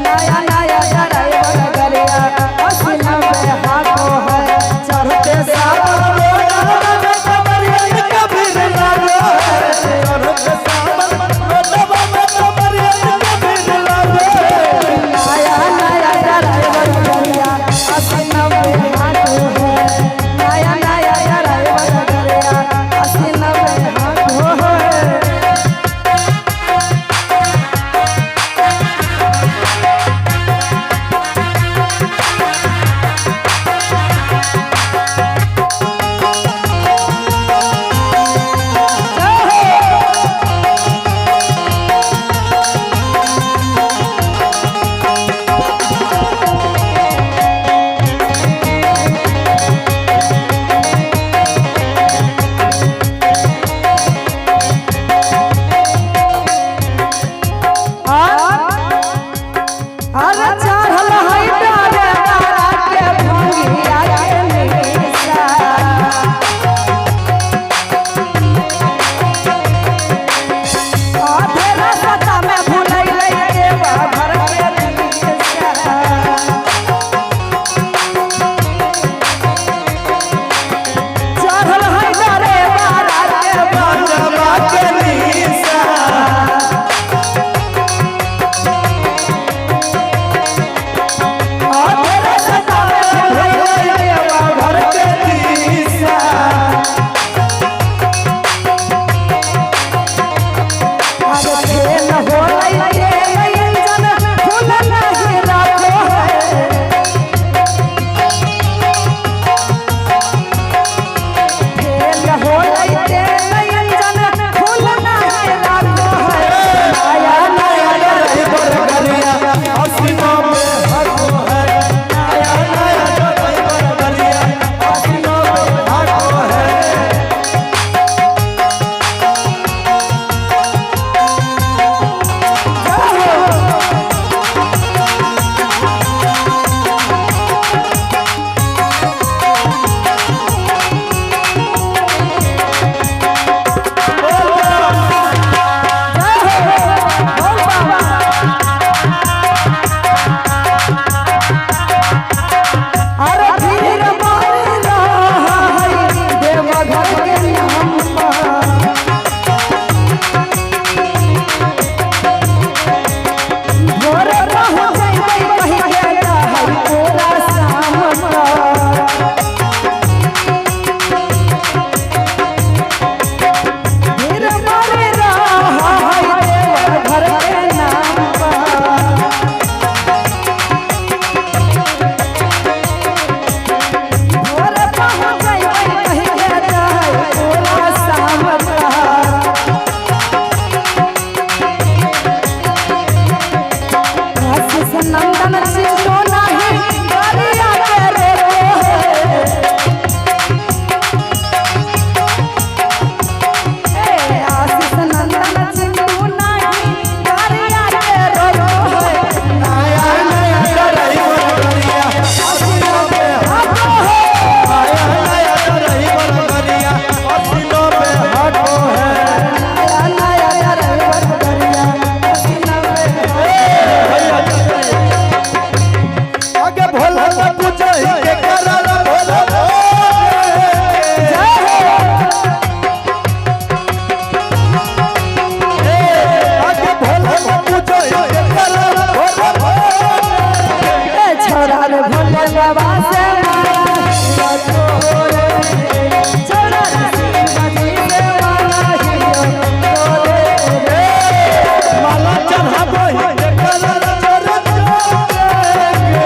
नया नया ड्राइवर गरिया 80-90 हाको है। चढ़ते सावन रोडवा में कमरियन के भीड़ लागो है। चढ़ते सावन रोडवा में कमरियन के भीड़ लागो है। नया नया ड्राइवर गरिया 80-90 हाको है। नया नया ड्राइवर गरिया 80-90 हाको है। अरे चढ़ल है डरे बारा के भंगिया के निशा। आधे रास्ता में भुलैलै देवा घर के दिशा। चढ़ल है डरे बारा के गंजवा के निशा। आधे रास्ता में भुलैलै देवा घर के दिशा। अरे खेल होलै तेल इंजन फूल नहीं राखो है। खेल होलै तेल इंजन फूल नहीं राखो है। नया नया ड्राइवर गरिया 80-90 हाको है। नया नया ड्राइवर गरिया 80-90 हाको है। जय हो बोल बाबा। अरे भीड़ मार रहा है देवघर के नाम पर। भोर पहुँचैबै कहि के रहै तोरा शाम पर। भीड़ मार रहा है देवघर के नाम पर। भोर पहुँचैबै कहि के रहै तोरा शाम पर। आशीष नंदन चिंटो नाही गरिया के रोको है। ए आशीष नंदन चिंटो नाही गरिया के रोको है। नया नया ड्राइवर गरिया 80-90 हाको है। नया नया ड्राइवर गरिया 80-90 हाको है। नया नया ड्राइवर गरिया 80-90 आगे भोला का पूछो के करल भोला जय हो। आगे भोला का पूछो के करल भोला ए छोरा रे भोले बाबा से माया हियो तोरे। छोरा रे शिवजी से माया हियो तोरे रे। माला चढ़ाबो के करल चोर चोर के।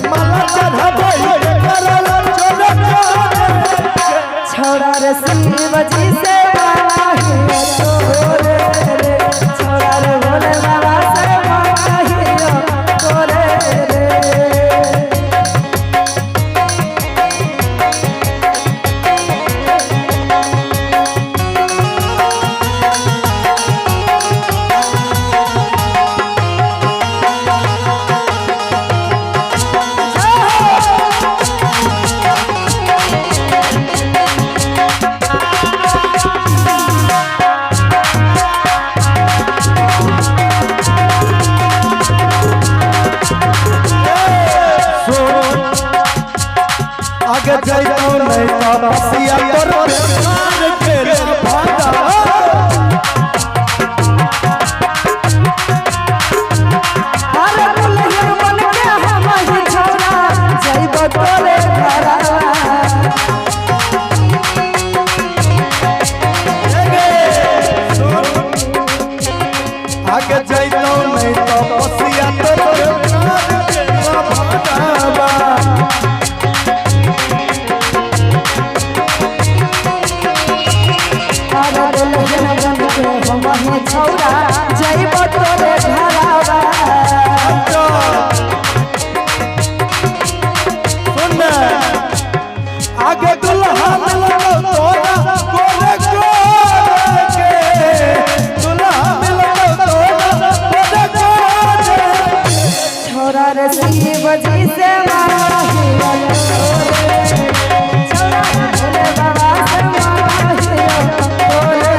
माला चढ़ाबो के करल चोर चोर के। छोरा रे शिवजी से माया हियो तोरे रे। छोरा रे भोले बाबा से माया हियो तोरे रे। जइतो नहीं तो बसिया तोर प्यार के भाड़ा। अरे दुल्हन बन के हम ही छोरा जइब तोरे घरा। आगे जइतो नहीं तो बसिया तोर प्यार के भाड़ा। अरे दुल्हन बन के हम ही छोरा जइब तोरे घरा। सुन, आगे दुल्हा मिलतो तोरा गोरे गोरे के, दुल्हा मिलतो तोरा गोरे गोरे। छोरा रे शिव जी से माही छोरा भोले बाबा से माही तोरे।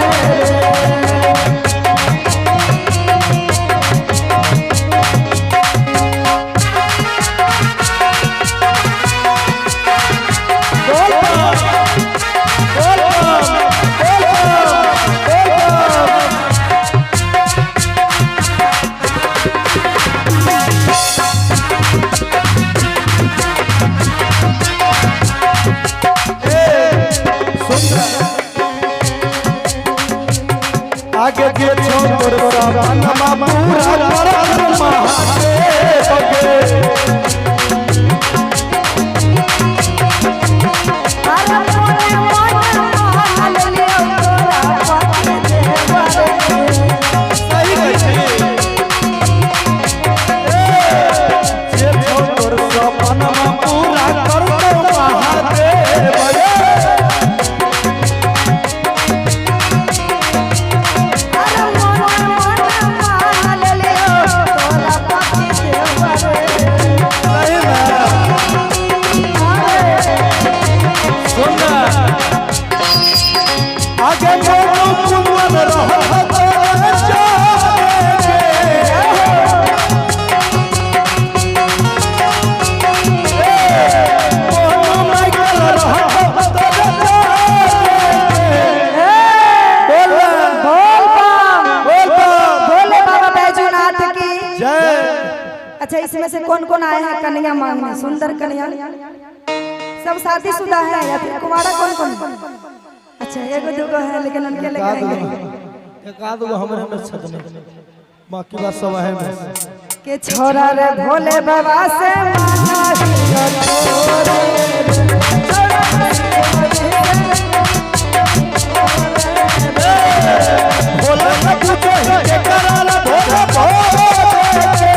बोल बम, बोल बम, बोल बम, बोल बम। ए, सुन, आगे जे छो तोर सपनमा पूरा करत महादेव के। अरे मोरे मन मान लियो तोरा पति देवर। सही कहै छी। ए, जे छो तोर सपनमा पूरा करतौ महादेव गे। अरे मोरे मन मान लियो तोरा पति देवर। सही में। सुन, आगे मोनू कुंवर रहत तोरे जाने के। ए, मोनू माइकल रहत तोरे जाने के। बोल बोल बम, बोल बम। भोले बाबा बैजूनाथ की जय। अच्छा, इसमें से कौन कौन आए हैं कन्या मांगने? सुंदर कन्या सब शादीशुदा है या फिर कुंवारा? कौन कौन? अच्छा, एगो दूगो है, लेकिन उनके लेके आएंगे। एक आध गो हमरे में छत में, बाकी बात सब है में। के छोरा रे भोले बाबा से माना तोरे। छोरा रे भोला न पूछो ही के कराला भोला भोले के।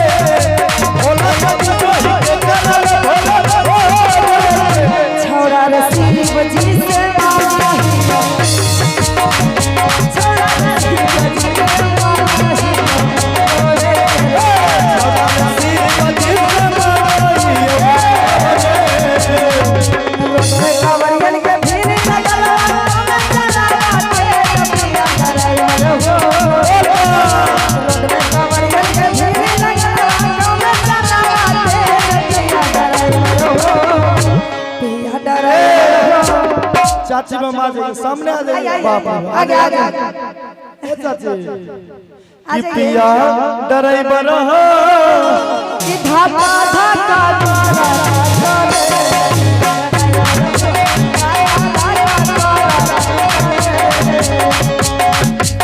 भोला न पूछो ही के कराला भोला भोले के। छोरा रे शिव जी से माही, छोरा रे शिव जी से माही तोरे। छोरा रे शिव जी से माही। कांवरियन के भीड़ लगल रोड में कांवरियन के भीड़ लगल पिया डराइवर हो। चाची मामा आ जाइए, सामने आ आई, जाइए। आई, बाप रे, आगे आगे आगे ए चाची आ कि जाइए। पिया डराइवर हो। कि धाका धाका तोरा तोरे।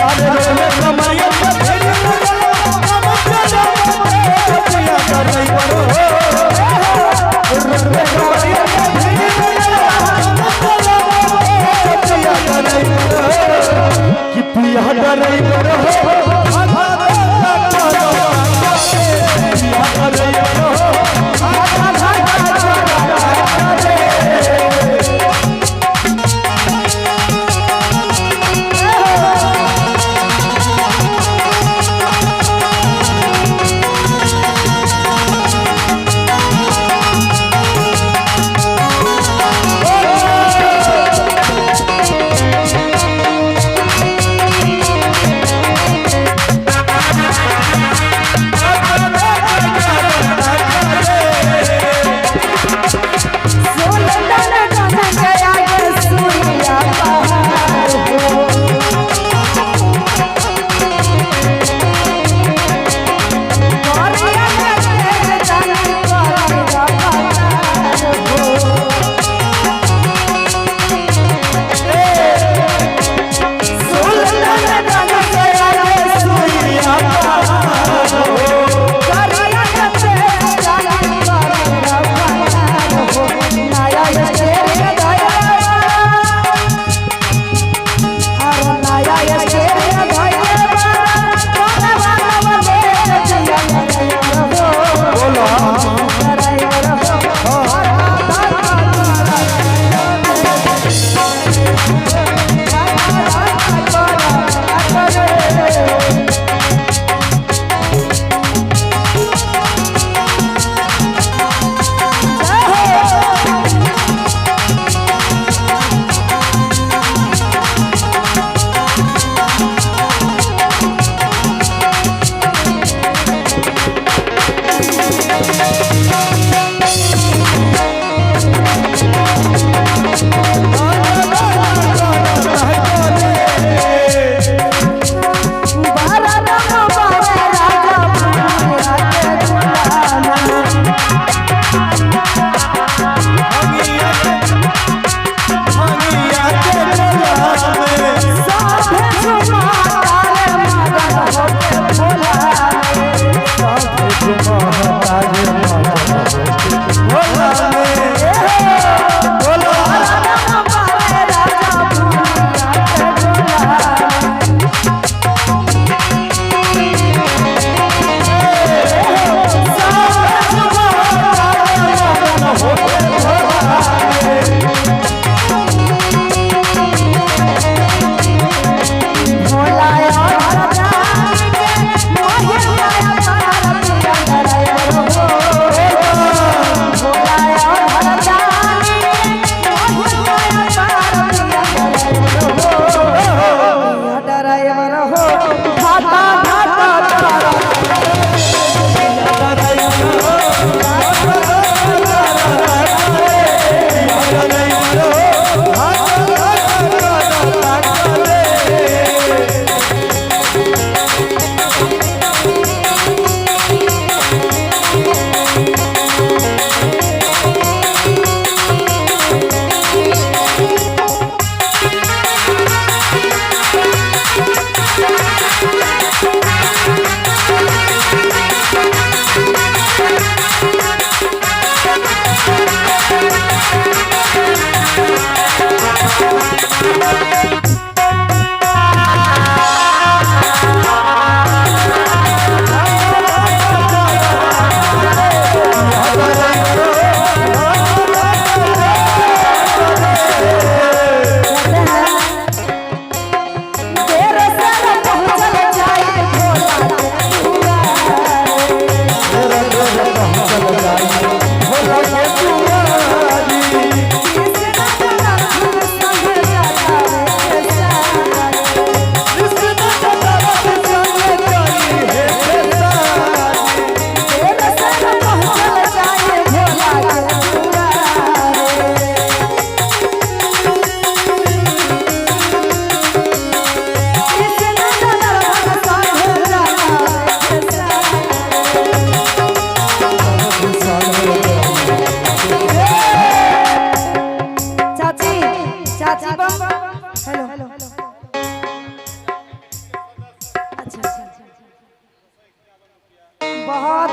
अरे रोड में कमरिया के भीड़ लगल, हम चले पिया डराइवर हो। रोड में कमरिया के भीड़ लगल, हम चले पिया डराइवर हो। कि पिया डराइवर हो। पिया डराइवर हो। धाका धाका तोरा। Oh!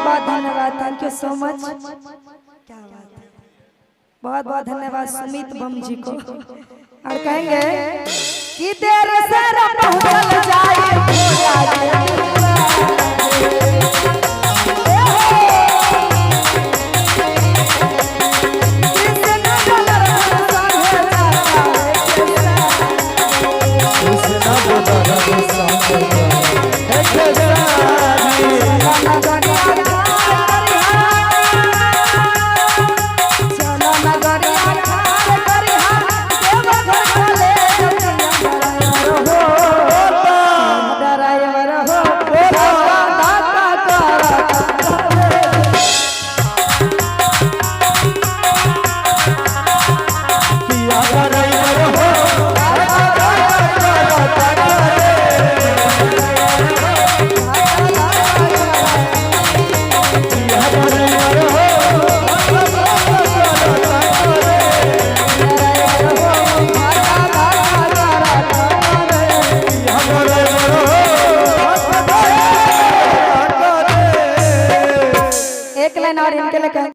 बहुत धन्यवाद, thank you so much. क्या बात है, बहुत बहुत धन्यवाद सुमित बम जी को। और कहेंगे कि देर से पहुंचल जाए भोला के। कृष्ण बलराम संगे जाए कृष्णा बलराम संगे जाए। चलो नगरिया खार करिहा, देवघर चले ड्राइवर हो, धक्का धक्का कर। किया ड्राइवर हो, किया ड्राइवर हो, किया ड्राइवर हो। एक लाइन और इनके लिए कहेंगे।